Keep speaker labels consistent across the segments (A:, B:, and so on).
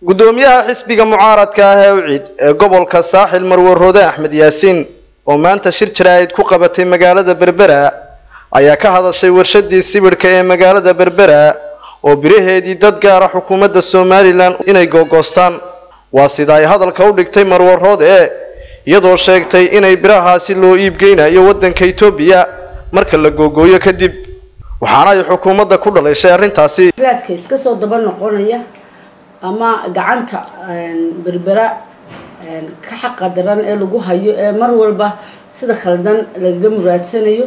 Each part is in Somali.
A: Gudoomiyaha xisbiga mucaaradka ah ee UCID ee gobolka Saaxil Marwo Roode Axmed Yaasiin oo maanta shir jaraa'id ku qabatay magaalada Berbera ayaa ka hadashay warshadii sibidhka ee magaalada Berbera oo biraheedii dad gaara xukuumadda Somaliland inay googoostaan. Waa sida ay hadalka u dhigtay Marwo Roode, iyadoo sheegtay inay birahaasi loo iibgeynayo waddanka Itoobiya marka la googooyo kadib, waxaana ay xukuumadda ku dhalishay arrintaasi.
B: Laadka iska soo daba noqonaya ama gacanta Berbera ka xaqa daran ee lagu hayo ee mar walba sida khaldan lagaga muraadsanayo,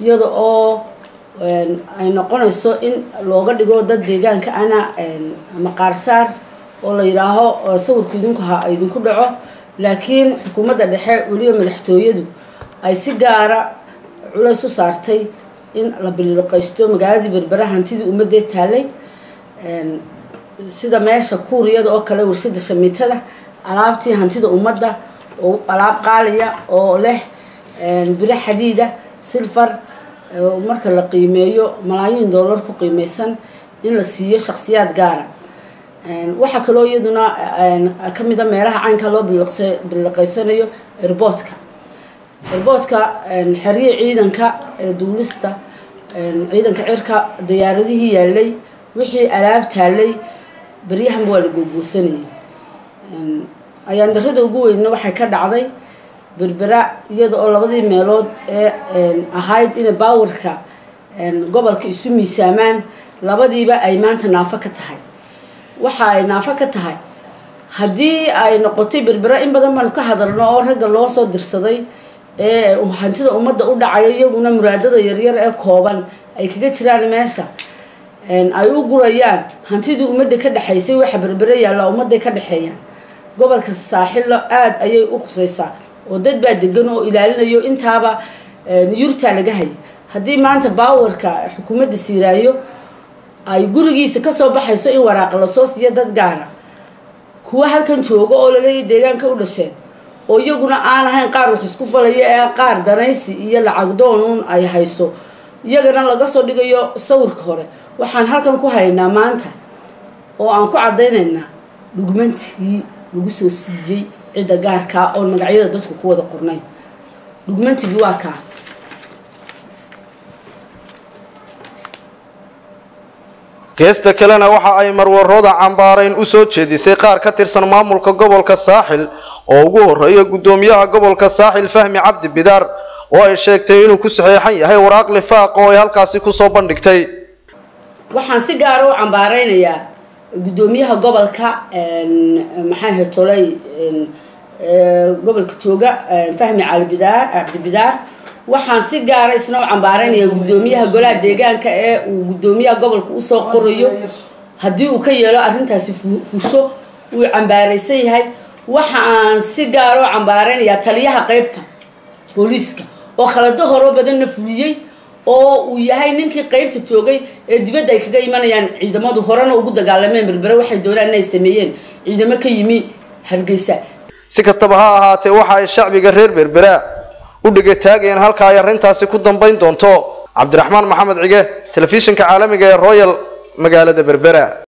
B: iyada oo ay noqonayso in looga dhigo dad deegaanka ana ama qaarsaar oo la yidhaaho sawirku idinku ha idinku dhaco, laakiin xukuumadda dhexe weliba madaxtooyadu ay si gaara culays u saartay in la biliqaysto magaaladii Berbera hantidii ummadee taalay, sida meesha kuuriyada oo kale warshada shamiitada, alaabtii hantida ummadda oo alaab qaaliya oo leh biro xadiida silfar marka la qiimeeyo malaayiin dollar ku qiimeysan in la siiyo shakhsiyaad gaara. Waxaa kaloo iyaduna kamid a meelaha caynka loo biliqaysanayo airportka xeryo ciidanka duulista ciidanka cirka diyaaradihii yaalay wixii alaab taalay baryahanba waa la googoosanayay. Ayaan darrada ugu weynna waxay ka dhacday Berbera, iyada oo labadii meelood ee ahayd inay baawarka gobolka isu miisaamaan labadiiba ay maanta naafo ka tahay. Waxa ay naafo ka tahay haddii ay noqotay Berbera in badan baanu ka hadalno oo ragga loo soo dirsaday ee hantida ummadda u dhacaya iyaguna muraadada yaryar ee kooban ay kaga jiraan meesha ay u gurayaan hantidii ummadda ka dhexaysay. Waxa Berbera yaalla ummadday ka dhexeeyaan. Gobolka Saaxillo aad ayay u khusaysaa oo dad baa degan oo ilaalinayo intaaba yurtaa laga hayay. Haddii maanta baawarka xukuumadda siiraayo ay gurigiisa kasoo baxayso in waraaqa lasoo siiyo dad gaara, kuwa halkan jooga oo laleeyahy deegaanka u dhasheen oo iyaguna aan ahayn qaar wax isku falaya ee qaar danaysi iyo lacag doonuun ay hayso, iyagana laga soo dhigayo sawirka hore. Waxaan halkan ku haynaa maanta oo aan ku caddaynaynaa dhugmantigii lagu soo siiyey cidda gaarkaa oon magacyada dadku ku wada qornayn. Dhugmantigii waa kaa.
A: Geesta kalena waxa ay Marwo Roode cambaarayn u soo jeedisay qaar ka tirsan maamulka gobolka Saaxil oo ugu horeeya gudoomiyaha gobolka Saaxil Fahmi Cabdi Bidaar oo ay sheegtay inuu ku saxeexan yahay waraaq lifaaq oo ay halkaasi ku soo bandhigtay.
B: Waxaan si gaar ah u cambaaraynayaa gudoomiyaha gobolka maxay ahayd tolay gobolka jooga Fahmi Cali Bidaar Cabdi Bidaar. Waxaan si gaara isna u cambaaraynayaa gudoomiyaha golaha deegaanka ee uu gudoomiyaha gobolka usoo qorayo haddii uu ka yeelo arrintaasi fusho uu cambaaraysan yahay. Waxa aan si gaara u cambaaraynayaa taliyaha qeybta booliiska oo khalado horo badanna fuliyey oo uu yahay ninkii qeybta joogay ee dibadda ay kaga imanayaan ciidamadu horena ugu dagaalameen Berbera waxay doonaan inay sameeyeen ciidamo ka yimi Hargeysa.
A: Si kastaba ha ahaatee, waxa ay shacbiga reer Berbera u dhigataagayeen halka ay arrintaasi ku dambayn doonto. Cabdiraxmaan Maxamed Cige, telefishinka caalamiga ee Royal, magaalada Berbera.